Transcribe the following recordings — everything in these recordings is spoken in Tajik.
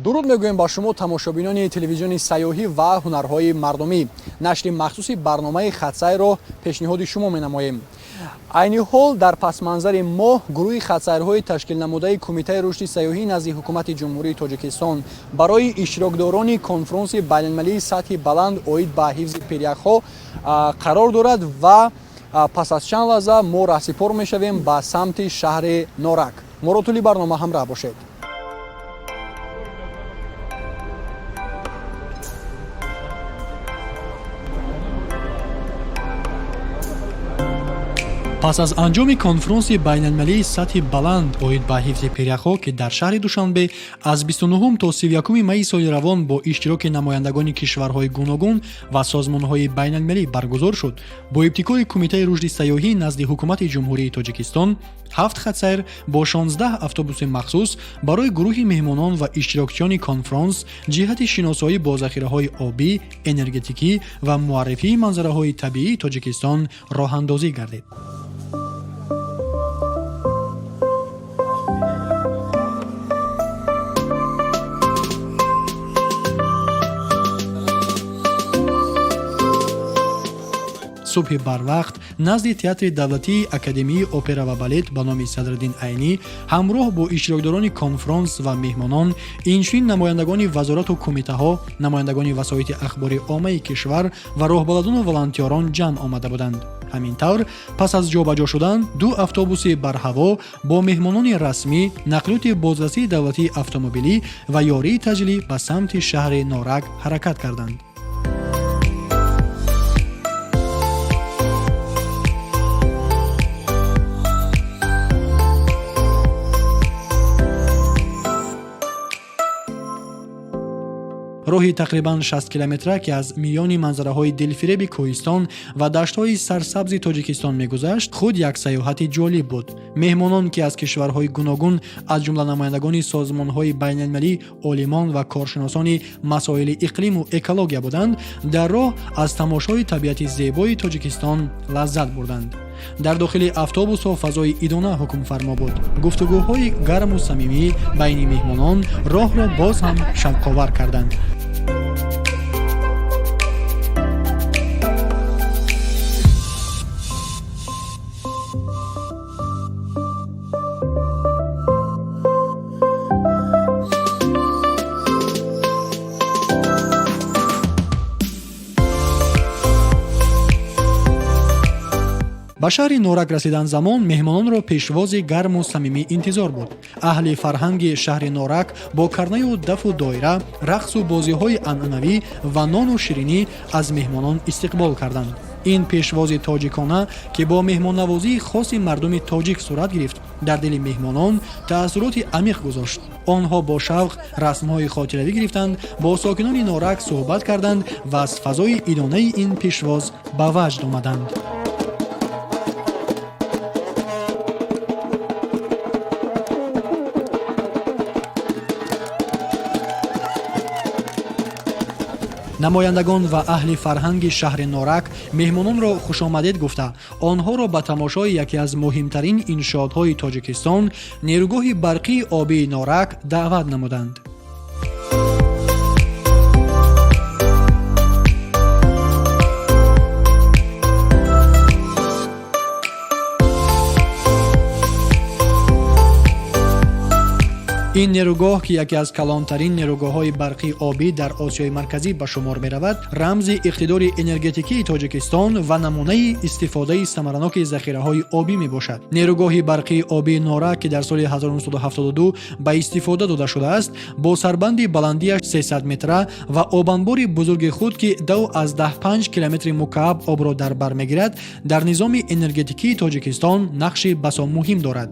Дуруд мегӯем ба шумо, тамошобинони телевизиони сайёҳӣ ва ҳунарҳои мардумӣ. Нашри махсуси барномаи хатсайрро пешниҳоди шумо менамоем. Айни ҳол дар пасманзари мо гурӯҳи хатсайрҳои ташкилнамудаи Кумитаи рушди сайёҳӣ назди Ҳукумати Ҷумҳурии Тоҷикистон барои иштирокдорони конфронси байналмилалии сатҳи баланд оид ба ҳифзи пиряхҳо қарор дорад ва пас аз чанд лаҳза мо раҳсипор мешавем ба самти шаҳри Норак. Моро тӯли барнома ҳамроҳ бошед. Пас аз анҷоми конфронси байналмилалии сатҳи баланд оид ба ҳифзи пиряхҳо, ки дар шаҳри Душанбе аз 29 то 31 майи соли равон бо иштироки намояндагони кишварҳои гуногун ва созмонҳои байналмилалӣ баргузор шуд, бо ибтикори Кумитаи рушди сайёҳӣ назди Ҳукумати Ҷумҳурии Тоҷикистон ҳафт хатсайр бо 16 автобуси махсус барои гурӯҳи меҳмонон ва иштирокчиёни конфронс ҷиҳати шиносоӣ бо захираҳои обӣ, энергетикӣ ва муаррифии манзараҳои табиии Тоҷикистон роҳандозӣ гардид. Субҳи барвақт назди Театри давлатии Академияи опера ва балет ба номи Садриддин Айнӣ ҳамроҳ бо иштирокдорони конфронс ва меҳмонон, инчунин намояндагони вазорату кумитаҳо, намояндагони васоити ахбори оммаи кишвар ва роҳбаладону волонтёрон ҷамъ омада буданд. Ҳамин тавр, пас аз ҷобаҷо шудан, ду автобуси барҳаво бо меҳмонони расмӣ, нақлиёти бозрасии давлатии автомобилӣ ва ёрии таҷлӣ ба самти шаҳри Норак ҳаракат карданд. Роҳи тақрибан 60 километра, ки аз миёни манзараҳои дилфиреби кӯҳистон ва даштҳои сарсабзи Тоҷикистон мегузашт, худ як сайёҳати ҷолиб буд. Меҳмонон, ки аз кишварҳои гуногун, аз ҷумла намояндагони созмонҳои байналмилалӣ, олимон ва коршиносони масоили иқлиму экология буданд, дар роҳ аз тамошои табиати зебои Тоҷикистон лаззат бурданд. Дар дохили автобусҳо фазои идона ҳукмфармо буд. Гуфтугӯҳои гарму самимӣ байни меҳмонон роҳро боз ҳам шавқовар карданд. Ба шаҳри Норак расидан замон меҳмононро пешвози гарму самимӣ интизор буд. Аҳли фарҳанги шаҳри Норак бо карнаю дафу доира, рақсу бозиҳои анъанавӣ ва нону ширинӣ аз меҳмонон истиқбол карданд. Ин пешвози тоҷикона, ки бо меҳмоннавозии хоси мардуми тоҷик сурат гирифт, дар дили меҳмонон таассуроти амиқ гузошт. Онҳо бо шавқ расмҳои хотиравӣ гирифтанд, бо сокинони Норак суҳбат карданд ва аз фазои идонаи ин пешвоз ба ваҷд омаданд. Намояндагон ва аҳли фарҳанги шаҳри Норак меҳмононро хушомадед гуфта, онҳоро ба тамошои яке аз муҳимтарин иншоотҳои Тоҷикистон, нерӯгоҳи барқии обии Норак, даъват намуданд. Ин нерӯгоҳ, ки яке аз калонтарин нерӯгоҳҳои барқии обӣ дар Осиёи Марказӣ ба шумор меравад, рамзи иқтидори энергетикии Тоҷикистон ва намунаи истифодаи самараноки захираҳои обӣ мебошад. Нерӯгоҳи барқии обии Норак, ки дар соли 1972 ба истифода дода шудааст, бо сарбанди баландиаш 300 метра ва обанбори бузурги худ, ки 2,5 километри мукааб обро дар бар мегирад, дар низоми энергетикии Тоҷикистон нақши басо муҳим дорад.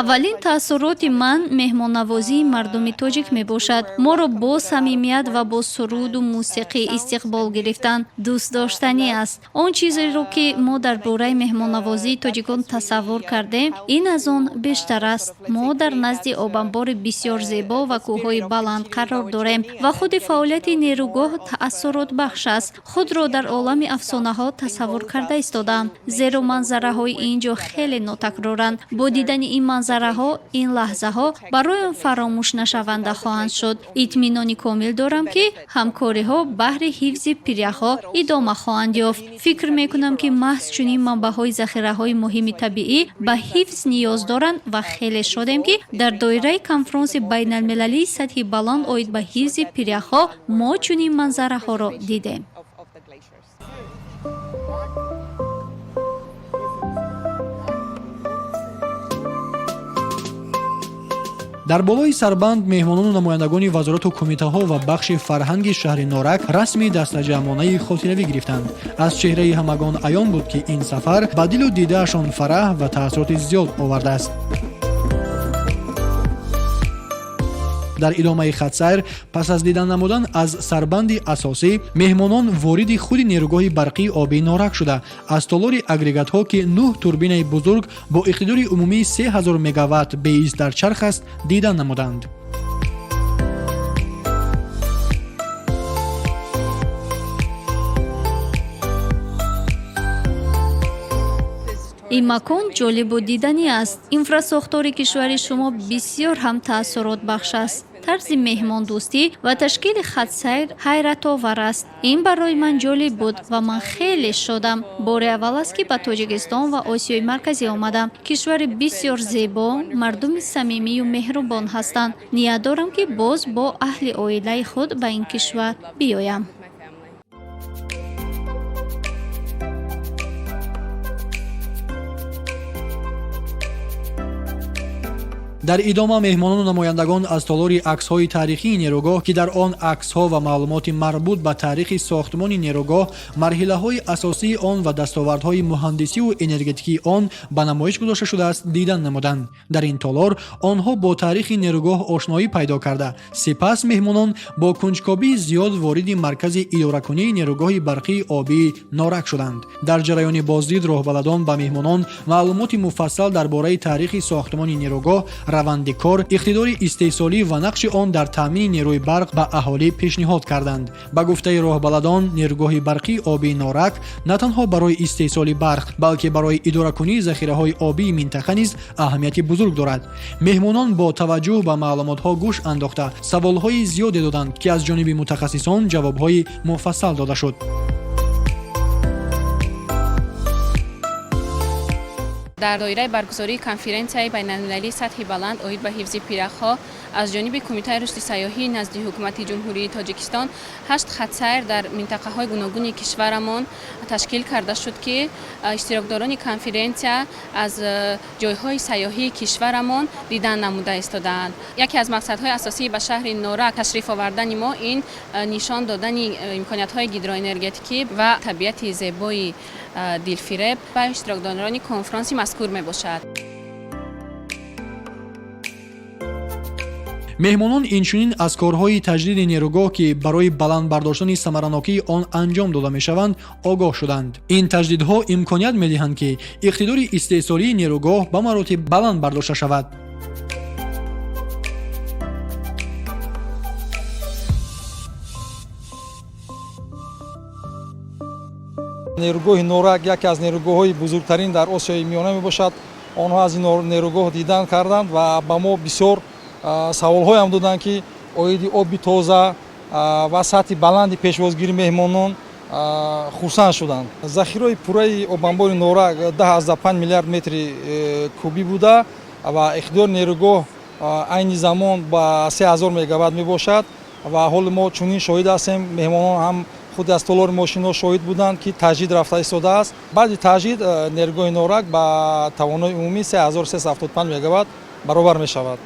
Аввалин таассуроти ман меҳмоннавозии мардуми тоҷик мебошад. Моро бо самимият ва бо суруду мусиқӣ истиқбол гирифтанд. Дӯстдоштанӣ аст. Он чизеро, ки мо дар бораи меҳмоннавозии тоҷикон тасаввур кардем, ин аз он бештар аст. Мо дар назди обанбори бисёр зебо ва кӯҳҳои баланд қарор дорем ва худи фаъолияти нерӯгоҳ таассуротбахш аст. Худро дар олами афсонаҳо тасаввур карда истодаам, зеро манзараҳои ин ҷо хеле нотакроранд. Бо дидани ин манзараҳо ин лаҳзаҳо бароям фаромӯшнашаванда хоҳанд шуд. Итминони комил дорам, ки ҳамкориҳо баҳри ҳифзи пиряхҳо идома хоҳанд ёфт. Фикр мекунам, ки маҳз чунин манбаъҳои захираҳои муҳими табиӣ ба ҳифз ниёз доранд ва хеле шодем, ки дар доираи конфронси байналмилалии сатҳи баланд оид ба ҳифзи пиряхҳо мо чунин манзараҳоро дидем. Дар болои сарбанд меҳмонону намояндагони вазорату кумитаҳо ва бахши фарҳанги шаҳри Норак расми дастаҷамъонаи хотиравӣ гирифтанд. Аз чеҳраи ҳамагон аён буд, ки ин сафар ба дилу дидаашон фараҳ ва таассуроти зиёд овардааст. Дар идомаи хатсайр, пас аз дидан намудан аз сарбанди асосӣ, меҳмонон вориди худи нерӯгоҳи барқии обии Норак шуда, аз толори агрегатҳо, ки нӯҳ турбинаи бузург бо иқтидори умумии 3000 мегаватт беист дар чарх аст, дидан намуданд. Ин макон ҷолибу диданӣ аст. Инфрасохтори кишвари шумо бисёр ҳам таассуротбахш аст. Тарзи меҳмондӯстӣ ва ташкили хатсайр ҳайратовар аст. Ин барои ман ҷолиб буд ва ман хеле шодам. Бори аввал аст, ки ба Тоҷикистон ва Осиёи Марказӣ омадам. Кишвари бисёр зебо, мардуми самимию меҳрубон ҳастанд. Ният дорам, ки боз бо аҳли оилаи худ ба ин кишвар биёям. Дар идома меҳмонону намояндагон аз толори аксҳои таърихии нерӯгоҳ, ки дар он аксҳо ва маълумоти марбут ба таърихи сохтмони нерӯгоҳ, марҳилаҳои асосии он ва дастовардҳои муҳандисиву энергетикии он ба намоиш гузошта шудааст, дидан намуданд. Дар ин толор онҳо бо таърихи нерӯгоҳ ошноӣ пайдо карда, сипас меҳмонон бо кунҷкобии зиёд вориди маркази идоракунии нерӯгоҳи барқии обии Норак шуданд. Дар ҷараёни боздид роҳбаладон ба меҳмонон маълумоти муфассал дар бораи таърихи сохтмони нерӯгоҳ, раванди кор, иқтидори истеҳсолӣ ва нақши он дар таъмини нерӯи барқ ба аҳолӣ пешниҳод карданд. Ба гуфтаи роҳбаладон, нерӯгоҳи барқии обии Норак на танҳо барои истеҳсоли барқ, балки барои идоракунии захираҳои обии минтақа низ аҳамияти бузург дорад. Меҳмонон бо таваҷҷӯҳ ба маълумотҳо гӯш андохта, саволҳои зиёде доданд, ки аз ҷониби мутахассисон ҷавобҳои муфассал дода шуд. Дар доираи баргузории конференсияи байналмилалии сатҳи баланд оид ба ҳифзи пиряхҳо аз ҷониби Кумитаи рушди сайёҳӣ назди Ҳукумати Ҷумҳурии Тоҷикистон ҳашт хатсайр дар минтақаҳои гуногуни кишварамон ташкил карда шуд, ки иштирокдорони конференсия аз ҷойҳои сайёҳии кишварамон дидан намуда истодаанд. Яке аз мақсадҳои асосии ба шаҳри Норак ташриф овардани мо ин нишон додани имкониятҳои гидроэнергетикӣ ва табиати зебои дилфиреб ба иштирокдорони конфронси мазкур мебошад. Меҳмонон инчунин аз корҳои таҷдиди нерӯгоҳ, ки барои баланд бардоштани самаранокии он анҷом дода мешаванд, огоҳ шуданд. Ин таҷдидҳо имконият медиҳанд, ки иқтидори истеҳсолии нерӯгоҳ ба маротиб баланд бардошта шавад. Нерӯгоҳи Норак яке аз нерӯгоҳҳои бузургтарин дар Осиёи Миёна мебошад. Онҳо аз ин нерӯгоҳ дидан карданд ва ба мо бисёр саволҳоям доданд, ки оиди оби тоза ва сатҳи баланди пешвозгирии меҳмонон хурсанд шуданд. Захираҳои пурраи обанбори Норак 10,5 миллиард метри кубӣ буда ва иқтидори нерӯгоҳ айни замон ба 3000 мегаватт мебошад. Ва ҳоло мо чунин шоҳид ҳастем, меҳмонон ҳам худи аз толори мошинҳо шоҳид буданд, ки таҷдид рафта истодааст. Баъди таҷдид нерӯгоҳи Норак ба тавонои умумӣ 3375 мегаватт баробар мешавад.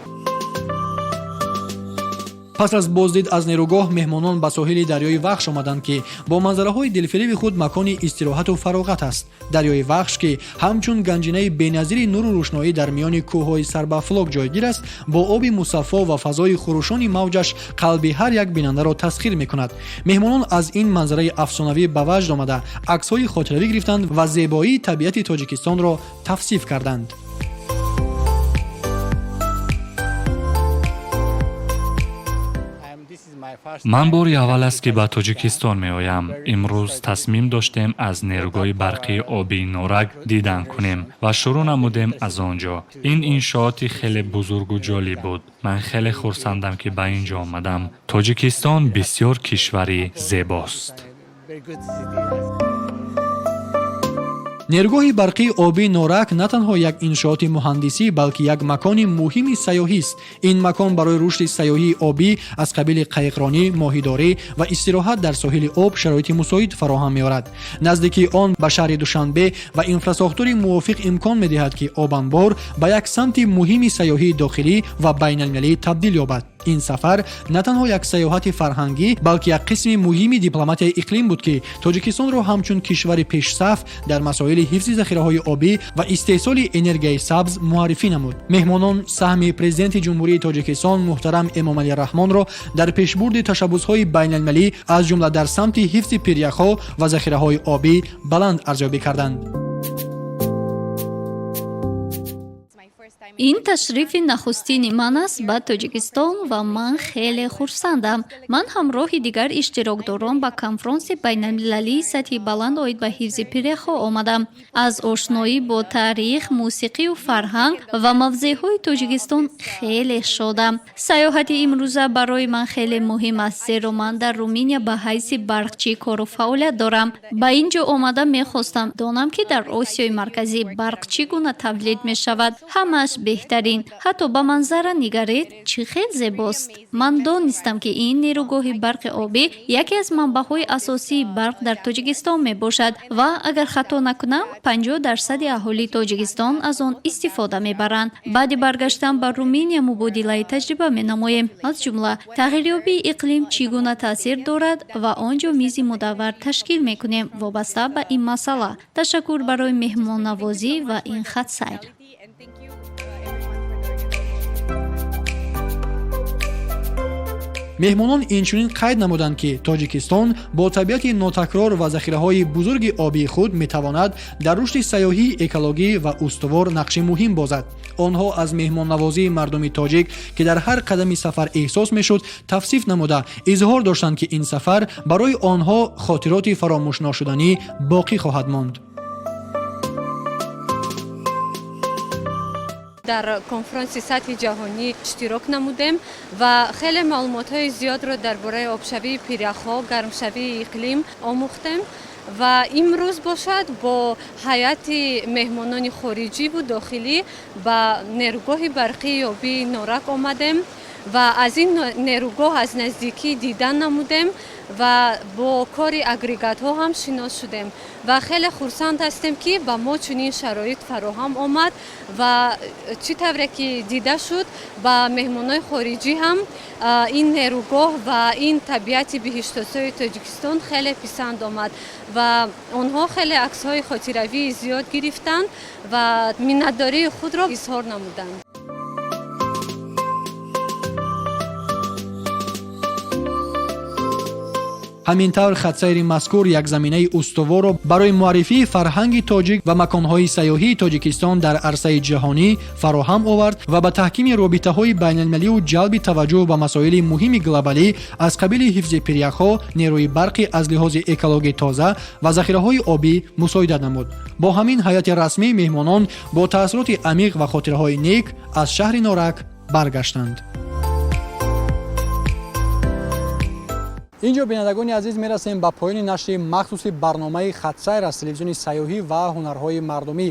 Пас аз боздид аз нерӯгоҳ меҳмонон ба соҳили дарёи Вахш омаданд, ки бо манзараҳои дилфиреби худ макони истироҳату фароғат аст. Дарёи Вахш, ки ҳамчун ганҷинаи беназири нуру рӯшноӣ дар миёни кӯҳҳои сарбафлок ҷойгир аст, бо оби мусаффо ва фазои хурӯшони мавҷаш қалби ҳар як бинандаро тасхир мекунад. Меҳмонон аз ин манзараи афсонавӣ ба ваҷд омада, аксҳои хотиравӣ гирифтанд ва зебоии табиати Тоҷикистонро тавсиф карданд. Ман бори аввал аст, ки ба Тоҷикистон меоям. Имрӯз тасмим доштем аз нерӯгоҳи барқии обии Норак дидан кунем ва шурӯъ намудем аз он ҷо. Ин иншооти хеле бузургу ҷолиб буд. Ман хеле хурсандам, ки ба ин ҷо омадам. Тоҷикистон бисёр кишвари зебост. Нерӯгоҳи барқии обии Норак на танҳо як иншооти муҳандисӣ, балки як макони муҳими сайёҳист. Ин макон барои рушди сайёҳии обӣ аз қабили қаиқронӣ, моҳидорӣ ва истироҳат дар соҳили об шароити мусоид фароҳам меорад. Наздикии он ба шаҳри Душанбе ва инфрасохтори мувофиқ имкон медиҳад, ки обанбор ба як самти муҳими сайёҳии дохилӣ ва байналмилалӣ табдил ёбад. Ин сафар на танҳо як сайёҳати фарҳангӣ, балки як қисми муҳими дипломатияи иқлим буд, ки Тоҷикистонро ҳамчун кишвари пешсаф дар масоили ҳифзи захираҳои обӣ ва истеҳсоли энергияи сабз муаррифӣ намуд. Меҳмонон саҳми Президенти Ҷумҳурии Тоҷикистон муҳтарам Эмомалӣ Раҳмонро дар пешбурди ташаббусҳои байналмилалӣ, аз ҷумла дар самти ҳифзи пиряхҳо ва захираҳои обӣ, баланд арзёбӣ карданд. Ин ташрифи нахустини ман аст ба Тоҷикистон ва ман хеле хурсандам. Ман ҳамроҳи дигар иштирокдорон ба конфронси байналмилалии сатҳи баланд оид ба ҳифзи пиряхҳо омадам. Аз ошноӣ бо таърих, мусиқию фарҳанг ва мавзеъҳои Тоҷикистон хеле шодам. Сайёҳати имрӯза барои ман хеле муҳим аст, зеро ман дар Руминия ба ҳайси барқчӣ кору фаъолият дорам. Ба ин ҷо омада мехостам донам, ки дар Осиёи Марказӣ барқ чӣ гуна тавлид мешавад. Ҳамааш беҳтарин. Ҳатто ба манзара нигаред, чӣ хел зебост. Ман донистам, ки ин нерӯгоҳи барқи обӣ яке аз манбаъҳои асосии барқ дар Тоҷикистон мебошад ва агар хато накунам, 50% аҳолии Тоҷикистон аз он истифода мебаранд. Баъди баргаштан ба Руминия мубодилаи таҷриба менамоем, аз ҷумла тағйирёбии иқлим чӣ гуна таъсир дорад, ва он ҷо мизи мудаввар ташкил мекунем вобаста ба ин масъала. Ташаккур барои меҳмоннавозӣ ва ин хатсайр. Меҳмонон инчунин қайд намуданд, ки Тоҷикистон бо табиати нотакрор ва захираҳои бузурги обии худ метавонад дар рушди сайёҳии экологӣ ва устувор нақши муҳим бозад. Онҳо аз меҳмоннавозии мардуми тоҷик, ки дар ҳар қадами сафар эҳсос мешуд, тавсиф намуда, изҳор доштанд, ки ин сафар барои онҳо хотироти фаромӯшношуданӣ боқӣ хоҳад монд. Дар конфронси сатҳи ҷаҳонӣ иштирок намудем ва хеле маълумотҳои зиёдро дар бораи обшавии пиряхҳо, гармшавии иқлим омӯхтем ва имрӯз бошад бо ҳайати меҳмонони хориҷиву дохилӣ ба нерӯгоҳи барқии обии Норак омадем ва аз ин нерӯгоҳ аз наздикӣ дидан намудем ва бо кори агрегатҳо ҳам шинос шудем ва хеле хурсанд ҳастем, ки ба мо чунин шароит фароҳам омад ва чӣ тавре ки дида шуд, ба меҳмонои хориҷӣ ҳам ин нерӯгоҳ ва ин табиати биҳиштосои Тоҷикистон хеле писанд омад ва онҳо хеле аксҳои хотиравии зиёд гирифтанд ва миннатдории худро изҳор намуданд. Ҳамин тавр, хатсайри мазкур як заминаи устуворро барои муаррифии фарҳанги тоҷик ва маконҳои сайёҳии Тоҷикистон дар арсаи ҷаҳонӣ фароҳам овард ва ба таҳкими робитаҳои байналмилалию ҷалби таваҷҷӯҳ ба масоили муҳими глобалӣ аз қабили ҳифзи пиряхҳо, нерӯи барқи аз лиҳози экологӣ тоза ва захираҳои обӣ мусоидат намуд. Бо ҳамин ҳайати расмӣ меҳмонон бо таассуроти амиқ ва хотираҳои нек аз шаҳри Норак баргаштанд. Инҷо, бинандагони азиз, мерасем ба поёни нашри махсуси барномаи хатсайр аз телевизиони сайёҳӣ ва ҳунарҳои мардумӣ.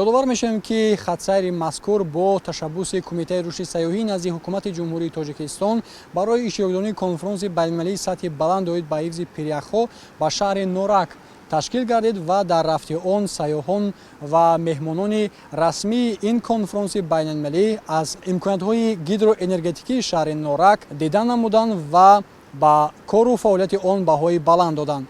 Ёдовар мешавем, ки хатсайри мазкур бо ташаббуси Кумитаи рушди сайёҳӣ назди Ҳукумати Ҷумҳурии Тоҷикистон барои иштирокдонии конфронси байналмилалии сатҳи баланд оид ба ҳифзи пиряхҳо ба шаҳри Норак Ташкил гардид ва дар рафти он сайёҳон ва меҳмонони расмии ин конфронси байналмилалӣ аз имкониятҳои гидроэнергетикии шаҳри Норак дидан намуданд ва ба кору фаъолияти он баҳои баланд доданд.